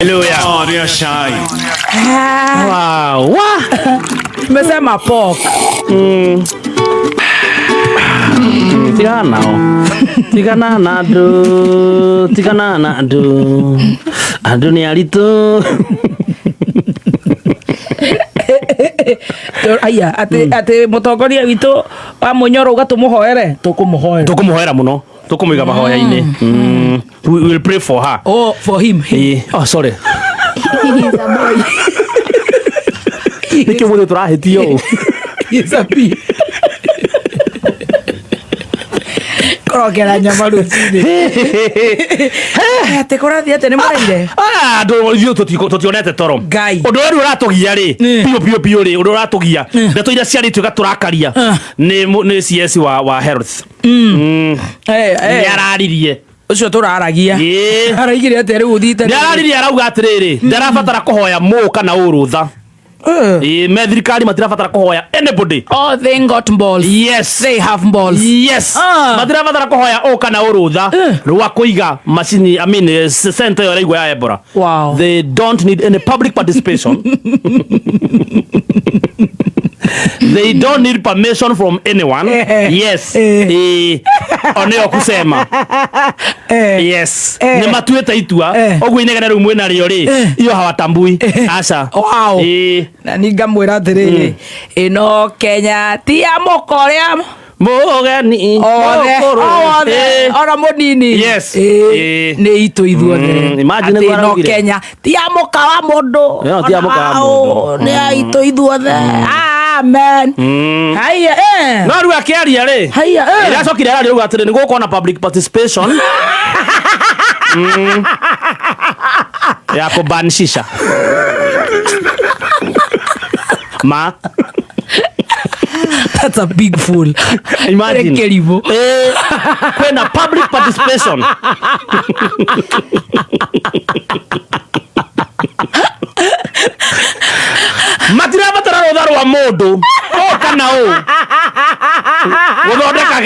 Hallelujah. Oh, they are shy. Wow. Wah. Nimesema pork. Tigana nao. Tigana na andũ. Tigana na andũ. Andũ nĩ aritũ. Aya, atĩ atĩ mũtongoria witũ wa Mũnyoro uga tũmũhoere, tũkũmũhoera. Tũkũmũhoera mũno. Tũkũmũiga mahoya-inĩ. We will pray for her. Oh, for him. Eh, oh, sorry. He's a boy. Nĩkĩ mũthĩ tũrahĩtio ũũ? He's a bee. Kũrokera nyama rũcinĩ. Atĩ kũrathiĩ atĩa nĩ mũraire? Ah, andũ ithuĩ tũtionete toro. Ngai. Ũndũ ũrĩa rĩu ũratũgia rĩ, biũ biũ biũ rĩ, ũndũ ũratũgia, ndeto iria ciarĩtio igatũrakaria nĩ CS wa health. Eh, eh. Nĩ araririe. Ũcio tũraragia. Ĩĩ. Araigire atĩa rĩu ũthiĩte? Nĩ araririe arauga atĩrĩrĩ, ndarabatara kũhoya mũ kana ũrũtha. Ĩĩ, me thirikari matirabatara kũhoya anybody. Oh, they got balls. Yes. They have balls. Yes. Ah. Matirabatara kũhoya ũ kana ũrũtha rwa kũiga macini, I mean, center ĩyo ĩraigwo ya Ebola. Wow. They don't need any public participation. They don't need permission from anyone. Yes. Eh, oneo kusema. Yes. Eh. Nĩ matuĩte itua. Eh. Ũguo inegene rĩu mwĩna rĩo rĩ, iyo hawatambui. Aca. Wow. Eh. Na ni ngamwĩra atĩrĩrĩ, ĩno Kenya ti ya mũka ũrĩa Mũgeni. othe mũkũrũ. othe Eh. ona mũnini. Yes. Ĩĩ, Ĩĩ. nĩ itũ ithuothe. Imagine Atĩ nĩguo ĩno araugire. Kenya ti ya mũka wa mũndũ. Ĩno ti ya ona mũka wa wa mũndũ. ũ, Nĩ ya itũ ithuothe. Amen. Haiya, eh. No rĩu akĩaria rĩ, Haiya, eh. ĩrĩa acokire araria rĩu atĩrĩ nĩ gũgũkorwo na public participation ya kũban shisha ma That's a big fool. Imagine. Kĩrimũ. Eh, kwĩna public participation matirabatara rũtha rwa mũndũ ũ kana ũ gũthondeka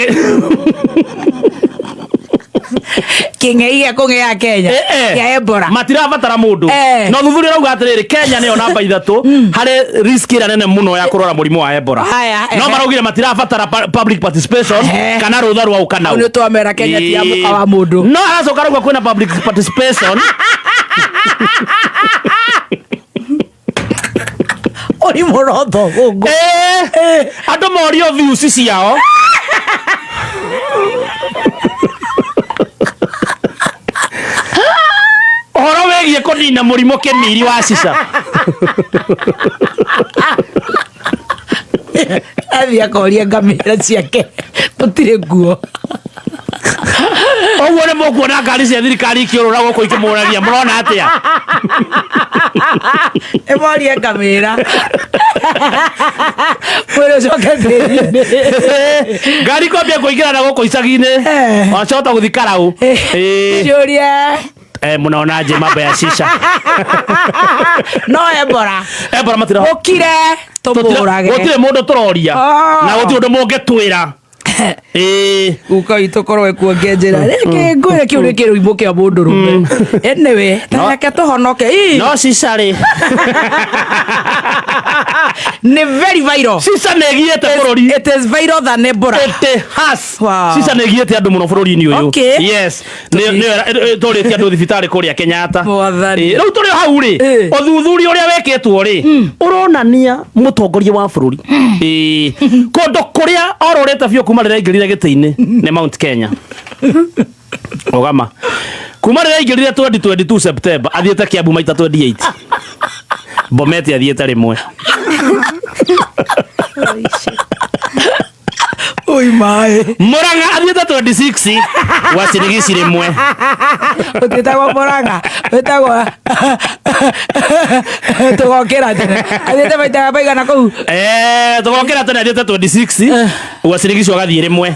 Kĩng'ei gĩa kũng'ea Kenya. Eh, eh. Kĩa Ebola. Matirabatara mũndũ. Eh. Na ũthuthuria ũrauga atĩrĩrĩ, Kenya nĩyo namba 3 harĩ risk ĩrĩa nene mũno ya kũrwara mũrimũ wa Ebola. Haya, No eh. maraugire matirabatara public participation Eh. kana rũtha rwa ũ kana Hau ũ. nĩ twamera Kenya ti ya Ĩĩ. mũka wa mũndũ. No aracoka arauga kwĩna public participation. Ũrĩ mũrotho gũkũ. Eh, andũ morio views ciao. Ũhoro wĩgiĩ kũnina mũrimũ kĩmiri wa cica. Athiĩ akoria ngamĩra ciake tũtirĩ nguo. Ũguo nĩ mũkuona ngari cia thirikari ikĩũrũra gũkũ ikĩmũragia mũrona atĩa? Ĩmorie ngamĩra. Mwĩrĩ ũcoke tĩri-inĩ. Ngari kwambia kũingĩra na gũkũ icagi-inĩ. Eh. Wachota gũthiĩ Karau. Eh. Ciũrie. Eh, mnaonaje mambo ya shisha? No Ebola. Ebola matira. Ũkire tũmũrage. Gũtirĩ mũndũ tũroria. Ah. Na gũtirĩ ũndũ mũngĩtwĩra. Ĩĩ. Guka witũ korwo ekuonge njĩra rĩngĩ ngwĩre kĩu nĩ kĩrũimũ kĩa mũndũ rũme. Anyway, ta reke tũhonoke. Ii. No shisha rĩ. Nĩ very viral. Shisha nĩ ĩgiĩte bũrũri. It is viral than Ebola. It has. Wow. Shisha nĩ ĩgiĩte andũ mũno bũrũri-inĩ ũyũ. Okay. Yes. Nĩ tũrĩtie andũ thibitarĩ kũrĩa Kenyatta. Mwathani. Ĩĩ, Rĩu tũrĩ o hau rĩ, Ĩĩ. ũthuthuria ũrĩa wĩkĩtwo rĩ, ũronania mũtongoria wa bũrũri. Ĩĩ. Kũndũ kũrĩa orũrĩte biũ kuma rĩrĩa aingĩrire gĩtĩ-inĩ nĩ Mount Kenya. Ũgama. Kuma rĩrĩa aingĩrire 2022 September athiĩte Kiambu maita 28. Bomet athiĩte rĩmwe. Oi maĩ. Murang'a athiĩte 26 Uasin rĩmwe. Ũtĩtagwo Murang'a, wĩtagwo tũgokĩra tene. Athiĩte maita maigana kũu? Eh, tũgokĩra tene athiĩte 26 Uasin Gishu agathiĩ rĩmwe.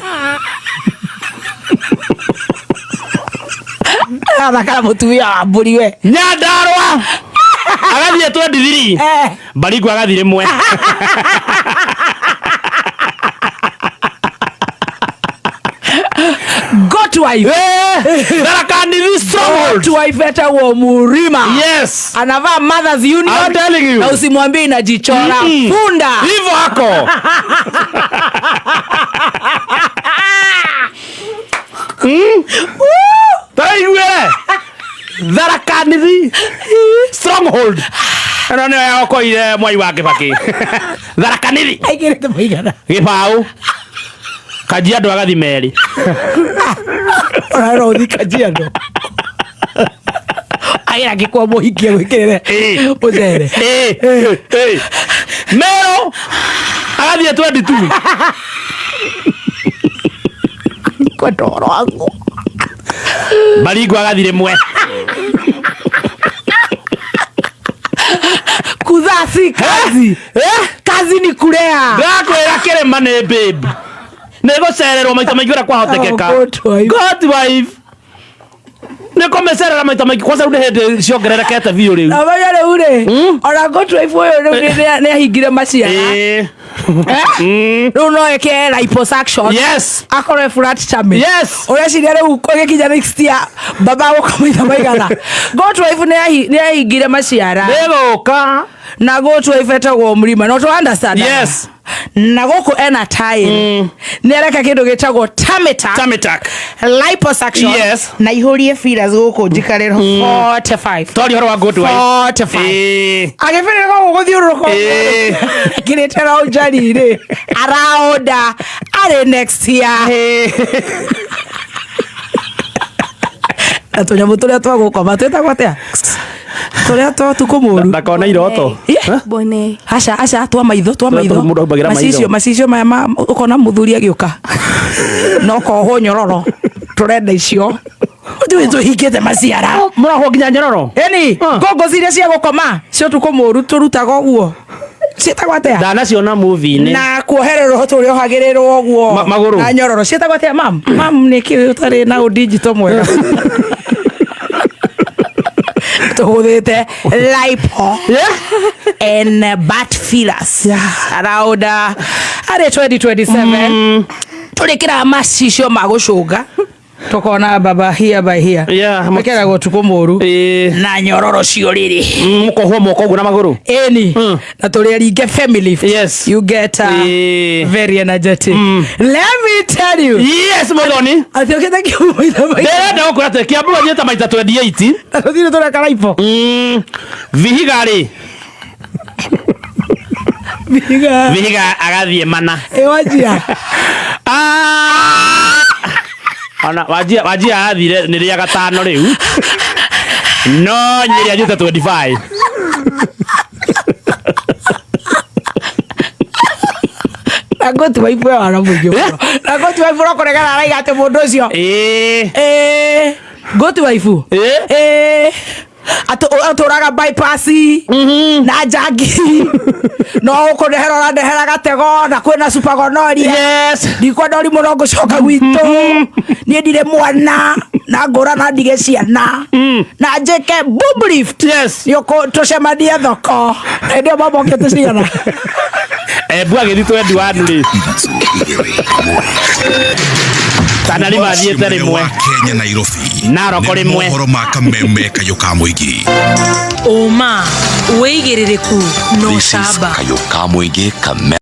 Athakara mũtumia wa mbũri we. Nyandarua agathiĩ 23 Eh. Baringo agathiĩ rĩmwe. Go to wife. Tharaka Nithi stronghold. Goat wife etagwo Murima. Yes. Anavaa Mothers Union. I'm telling you. Na usimwambie inajichora. Funda. Hivyo ako. Taiguere. Tharaka Nithi stronghold. Ĩno nĩyo yaokoire Mwai wa Kĩbakĩ. Tharaka Nithi. Aigĩrĩte mũigana. Gĩbaũ. Kajiado agathi merĩ. Ona no ũthi Kajiado. Aira ngĩkwa mũhikie gwĩkĩrĩre mũcere. Mero agathiĩ 22. Kwenda ũhoro waku. Baringo agathi rĩmwe. Kuzaa si kazi. Kazi ni kulea. Ndakwĩra kĩrĩma nĩ babe. Nĩ gũcererwo maita maingĩ ũrĩa kwahotekeka. Oh, good wife. Good wife. Nĩ kũmĩcerera maita maingĩ kwanza rĩu nĩ hĩndĩ ciongererekete biũ rĩu. Na manya rĩu rĩ, ona good wife ũyũ rĩu nĩ ahingire maciara. Rĩu no eke liposuction. Yes. Akorwo e flat tummy. Yes. Ũreciria rĩu gũgĩkinya next year baba gũka maita maigana. Good wife nĩ ahingire maciara. Nĩ gũka. Na good wife etagwo Mrima. No to understand. Yes. Na gũkũ ena time. Nĩ areka kĩndũ gĩtagwo tummy tuck. Tummy tuck. Liposuction. Yes. Na ihũrie fillers gũkũ njikarĩro 45. Tori ũhoro wa good wife. 45. Agĩbĩrĩra gũkũ gũthiũrũrũka kĩrĩte raũnjari rĩ araonda arĩ next year. Na tũnyamũ tũrĩa twa gũkoma twĩtagwo atĩa? Tũrĩa twa ũtukũ mũru. Ndakona iroto. Bone. Aca aca twa maitho twa Tũrĩa maitho. mũndũ ahumbagĩra maitho. Macicio macicio maya ma ũkona mũthuri agĩũka. Na ũkohwo nyororo. Tũrenda icio. Tũĩ tũhingĩte maciara. Mũrohwo nginya nyororo. Ĩni ngũngũ ciria cia gũkoma cia ũtukũ mũru tũrutaga ũguo. Ciĩtagwo atĩa? Ndanaciona movie-inĩ. Na kuohererwo tũrĩa ohagĩrĩrwo ũguo. Magũrũ. Na nyororo ciĩtagwo atĩa mam? Mam nĩ kĩ ũtarĩ na ũndigito mwega. Tũhũthĩte lipo and butt fillers. Around arĩ 2027 tũrĩkĩraga macicio ma gũcũnga tũkona baba here by here. Yeah, Wĩkĩragwo ũtukũ mũru na nyororo ciorĩrĩ. Mũkohwo moko ũguo na magũrũ. Ĩni na tũrĩ aringe family. Yes. You get very energetic. Let me tell you. Yes, Muthoni. Atĩ ũkĩte kĩhumo maita maingĩ. Ndĩrenda gũkwĩra atĩ Kiambu athiĩte maita 28. Na tũtirĩ tũreka raibo. Vihiga rĩ. Vihiga. Vihiga agathiĩ mana. Ĩ wanjia. Ona wanjia wanjia athire nĩ rĩa gatano rĩu. No Nyĩrĩ athiĩte 25. Na ngũti waibu ĩyo ara mũingĩ mũno. Na ngũti waibu no kũregana araiga atĩ mũndũ ũcio. Ngũti waibu. Atũraga bypass na njangi no ũkũndehera ũrandehera gatego na kwĩna supergonoria. Yes. Ndikwenda ũrimũ no ngũcoka gwitũ. Niĩ ndirĩ mwana na ngũra na ndige ciana na njĩke boob lift. Yes. Nĩ tũcemanie thoko. Hĩndĩ ĩyo mama okĩte cigana? Embu agĩthiĩ 21 rĩ. Tana River athiĩte rĩmwe. Kenya Nairobi. Narok Nĩ rĩmwe. mohoro ma kameme kayũ ka mũingĩ. Ũma, wĩigĩrĩrĩku, no This is camba. Kayũ ka mũingĩ kameme.